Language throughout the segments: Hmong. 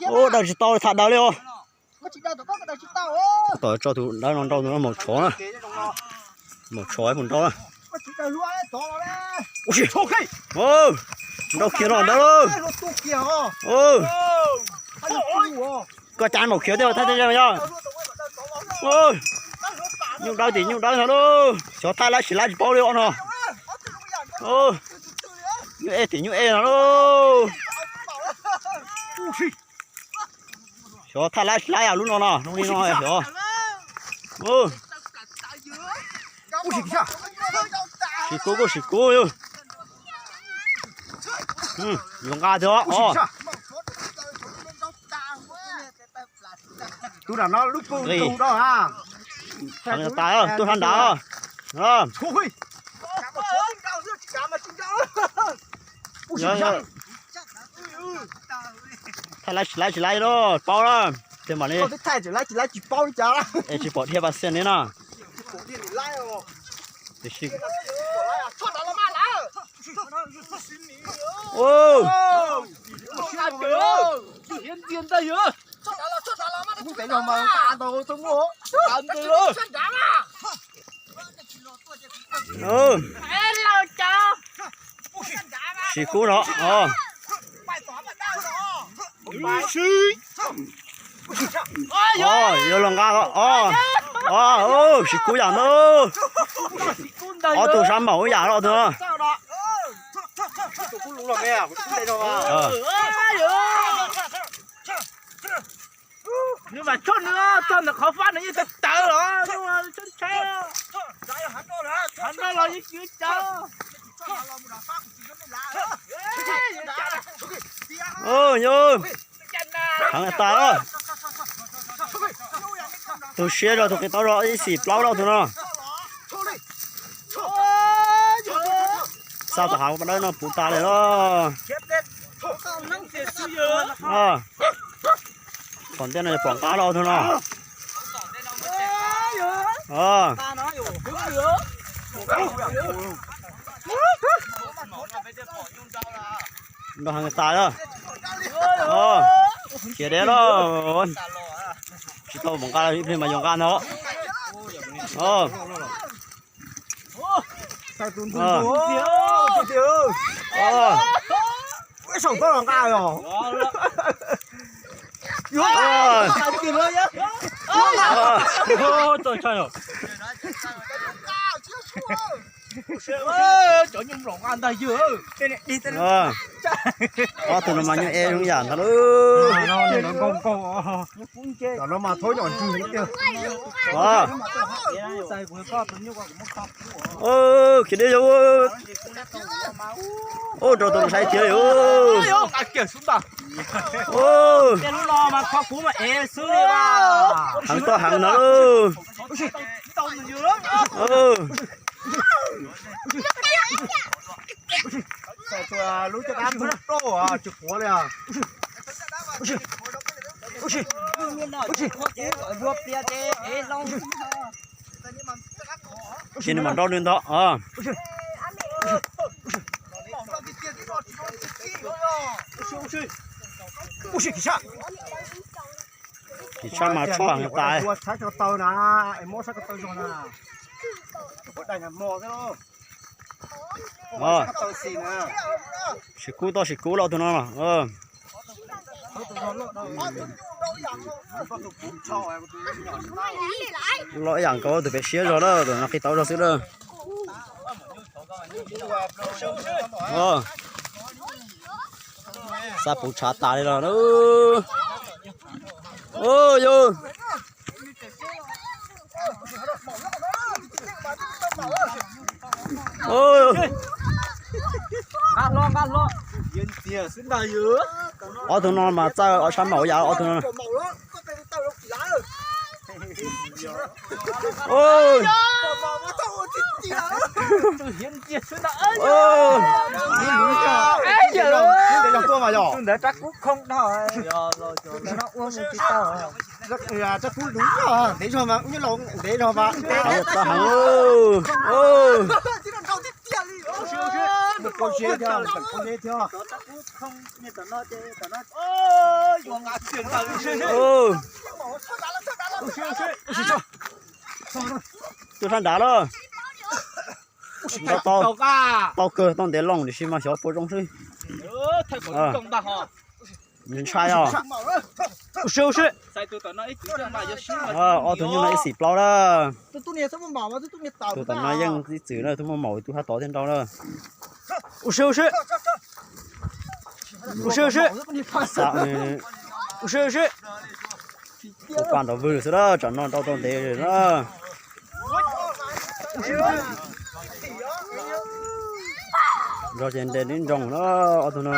Ub, daws tsis tau, tham daws li os. Tom tso tus dawb no nrau tus no maum tshov na. Maum tshov mus nrau na. Nrau khiav no dawb lauj. Koj cab maum khiav thiab thaj teb yog. Nyuj dawb tim nyuj dawb no lauj, xyov thaj laib tsis laib tsis paub li os no. Nyuj ej tim nyuj ej no lauj. Xyov thaj laib tsis laib lub no no, zoo li no xyov. Sis kub kuj sis kub yog. Yuav nqa tiag os. Tus nram no lub pug tus do ha. Heev tas, tuaj sab nrad. Thaj laib tsis laib tsis laib los paub lawm. Tiag mam li. Es tsis pom dhia pas xiam li no. Tiam sis Sis kub no. Yuav los nqa os. Sis kub yam ntau. Ob tug sab npaum ib yam los tug no. Nws mas tshoj nws txog ntawm qhov fab nws yeej tawv tawv los ntshai ntshai. Hav no los yeej tsis cav. Heev tas. Tus siab zog tus qis taub zog ib xim plaub lauj tus no. Xa tom hav pas dawb no puv tas li lauj. Tom ntej no yog pom nqab lauj tus no. Nrau heev tas lawm. Khiav deb lauj. Tsis tau pom nqa, ib pliag mas yuav nqa ntag. Saum toj los nqa os. Cov nyuj nplaum nqa ntag yawg. Ob tug no mas nyuj ej zoo yam ntag lauj. Cov no mas thaub nyom ntswg tiag. Khiav deb yog. Ub, rau tus no saib tiag li. Heev toj heev ntag lauj. Lub caj dab tsis quav li. Ces nws mam nrau nws ntag. Kim Tshaj mas tshoj heev tas. Sis kub toj sis kub lauj tus no. Loj ib yam nkaus tus pem siab zog lawm, tus no qis taub zog xwb lawm. Xa puv tshav tas li los. Yus. Ob tug no mas txawj ob sab maum yam ob tug no. Ntawd rab kub khoo dhau. Rab kub luv ntev zog mas. Tus sab nrad lawm. Tau kawg, tau ntev loo tiam sis mas xyov puas zoo xwb. Ntshai os. Ob tug nyuj no ib xim plaub lawm. Tus tom no yeej ib txwm na, tus muaj maum tus hab tod thiab nrau na. Ua paj nrov vwg xwb na, tsam no nrau tau ntev na. Nrau ces nres nib nroos na, ob tug no.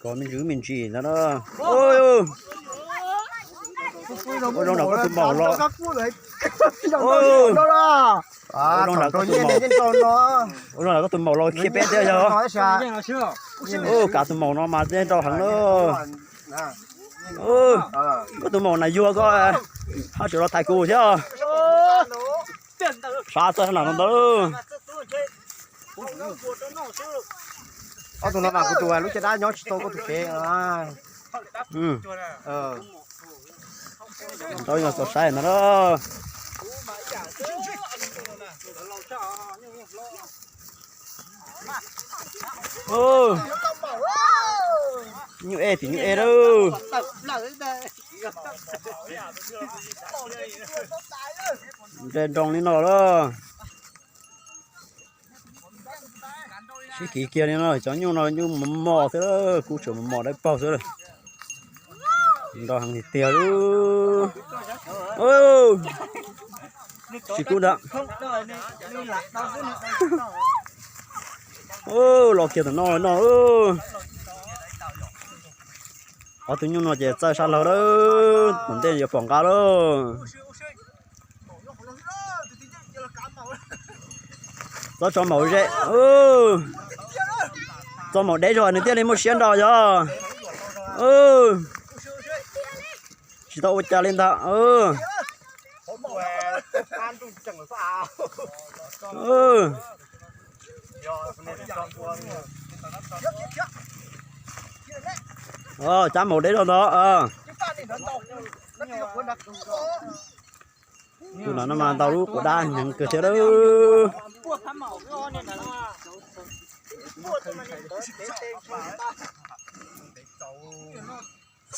Kov me ntsis me ntsis ntag na. Ua zoo nram koj tus maum los. Ua zoo nram koj tus maum, ua zoo nram koj tus maum los khiav peb thiab yog. Kav tus maum no mas tej nrau heev na. Koj tus maum na yuag koj, haj tseem los thaiv kuv thiab. Sab txawj sab nram no ntag. Ob tug no mas kuv tus lub caj dab nyob tsis tau koj tus kev. Nrau yog txaus saib ntag na. Nyuj ej tim nyuj ej lawm. Nres nroos li no lawm. Sib kiv kiag li no, cov nyuj no nyuj mos mos thiab, kub tseem mos mos dawb paug xwb. Nrau heev tiag tiag li. Tsis kub ntag. Los kiag tom no no. Ob tug nyuj no ces txawj sab laug lawm, tom ntej yuav pom nqa lauj. Txhob tso maum ze, txo maum deb zog nws thiaj li muaj siab nrau yog. Tsis tau ua cas li ntag. Cab maum deb zog ntag. Tus no no mas ntau lub quav dab heev kawg thiab lawm.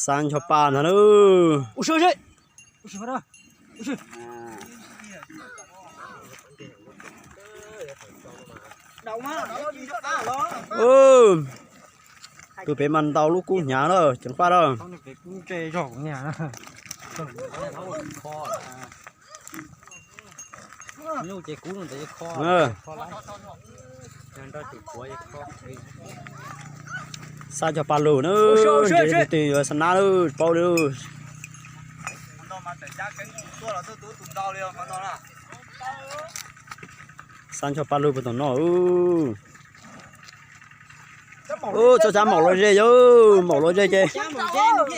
Xab ncho pa ntag lauj. Tus pem mas ntau lub kub hnyav lawm ceev faj lawm. Xab ncho pa lug na, tus twg yuav xa nab lawm paub li. Xab ncho pa lug puag tom no. Txhob cab maum los ze, yog maum los ze ces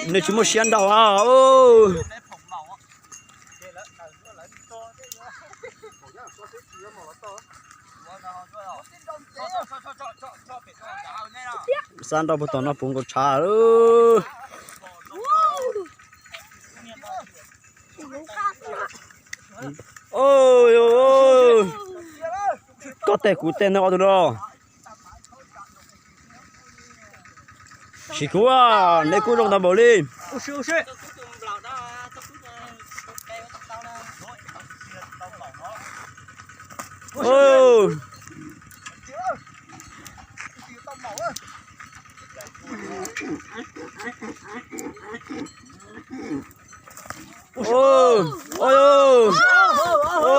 nws tsis muaj siab nrau a. Xab nrau puag tom no puv nkaus tshav. Koj teg kuv teg ntag ob tug no. Sim kub, neb kub zoo tag npaum li.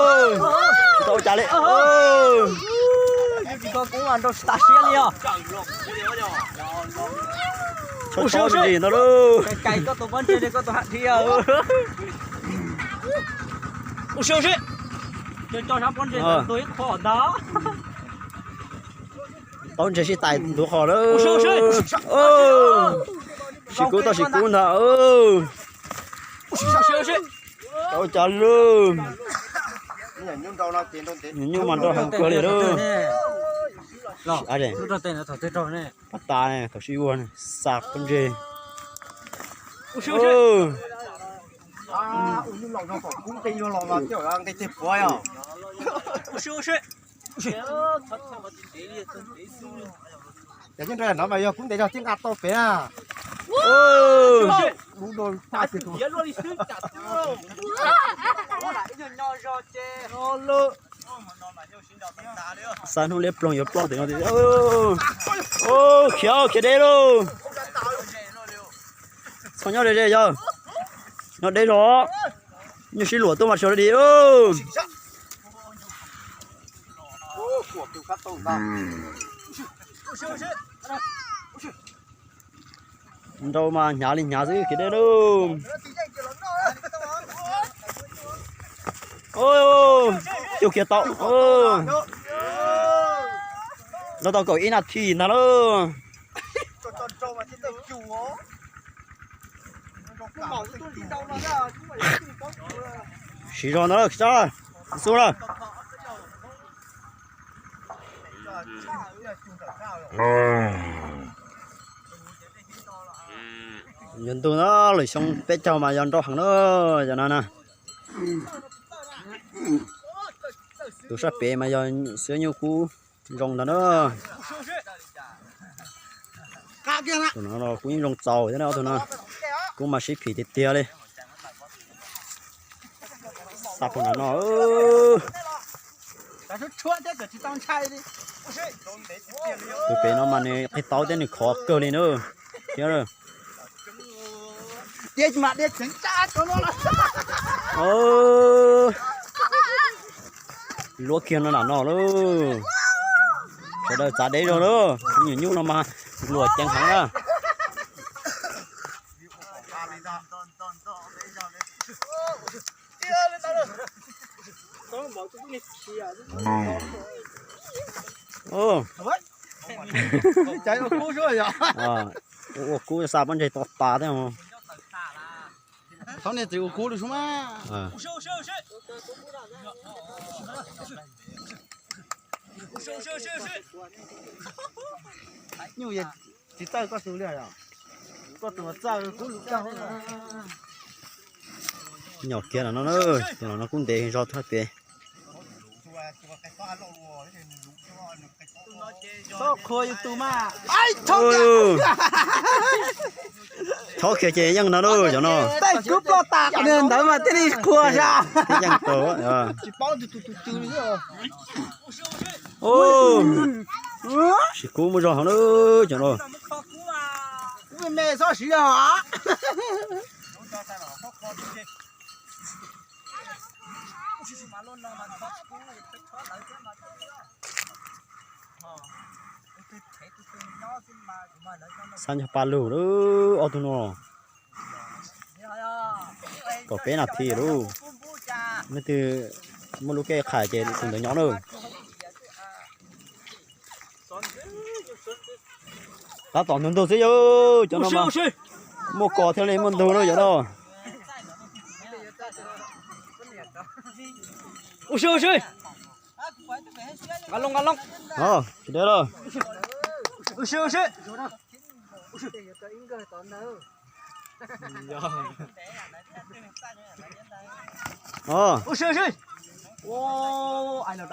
Tsis tau ua cas li. Tsis tau siab li os. Tsis tau ntsis ntag lauj. Tau ntses sib tais ntuav qhov lawm. Sim kub tau sim kub ntag. Tau cas lauj. Nyuj mas nrau heev kawg li lawm. Pab tas thaum sib ua xa pob ntseg. Cov nyob nrau no mas yog kub ntev zog thiaj nqa tau pem na. Xa hnub liab ploog yuav ploj tim no. Khiav khiav deb lauj. Txhob nyob ze ze yog. Nyob deb zog. Nyuj sib luam tuaj mas tso di. Nrau mas hnyav li hnyav xwb khiav deb lauj. Cug khiav tau. Nrau tau kaum ib nas this ntag lauj. Siv zog ntag lauj, xub na. Yuav ntug na, lwm xyoo peb caug mas yog nrau heev na, yog no na. Tus sab pem mas yog xwb nyuj kub zoo ntag na. Tus no los kub yeej zoo txaus thiab na, tus no kub mas sib phim tiag tiag li. Xa pog nram no. Tus pem no mas nws qis tau thiab nws khov kawg li na. Thiab luab kiag no nram no lauj. Sawv daws txav deb zog lauj, nyuam nyuj no mas luam ceev heev na. Ua kub xa pob ntseg to tas thiab. Thov nej txiv ua kub li sub mas. Nyuj tsis txawj koj tus li os. Koj tus txawj kub lus kawg. Nyom kiag los no, tus no kub ntev zog thaj pem. Txhob qhua yus tus mas. Chob kiag ces yeej no lauj, cov no. Tej kub ploj tas qhov ntawd mas thiaj li qhua sas. Yeej tau. Siv kub muaj zog heev na, cov no. Me txhob siv os. Xav nco pa lug lauj, ob tug no. Kaum peb nas this lauj. Leej twg muaj lub kej qhais ces tus ntawd nyob na. Tab tom ntug ntug xwb yog cov no mas. Muaj kos thiaj li muaj ntug na cov no. Tsis deb lawm.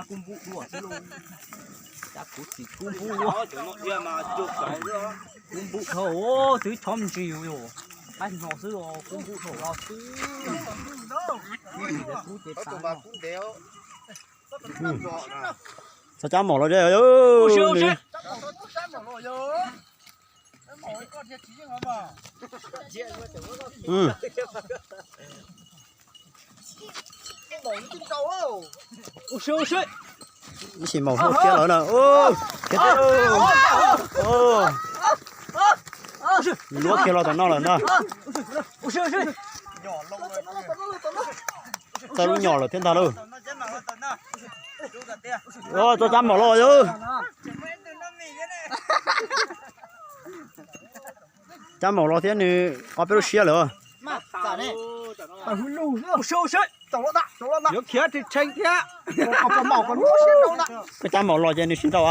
Kub npum dhau, twb chob ntsis yus, qaib hno xwb os, kub npum dhau los xwb. Kub ces tas. Txhob cab mom los ze. Ib sim maum hauj thiab lawm na. Luab kiag los tom no lawm ntag. Txawj lub nyom lawm thiab ntag lauj. Txhob cab mom los yog. Cab mom los thiab nws qhov peb lub siab lawm. Yuav khiav tshee thiab. Koj cab maum los ces nws sib nrau.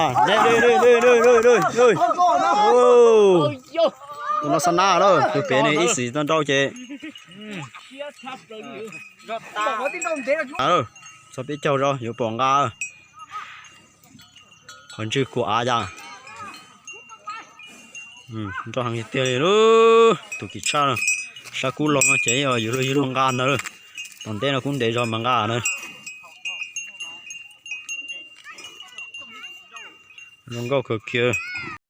Tus no xa na lawm, tus pem ne ib xim tau nrau ces txog peb caug rau yuav pom nqa. Qhov ntswg kuv av cas nrau heev tiag li. Tus kim tshaj, sab kub los no ces yus luag yug luag nqa ntag. Tom ntej no kub ntev zog mas nqa na. Zoo nkauj kawg kiag.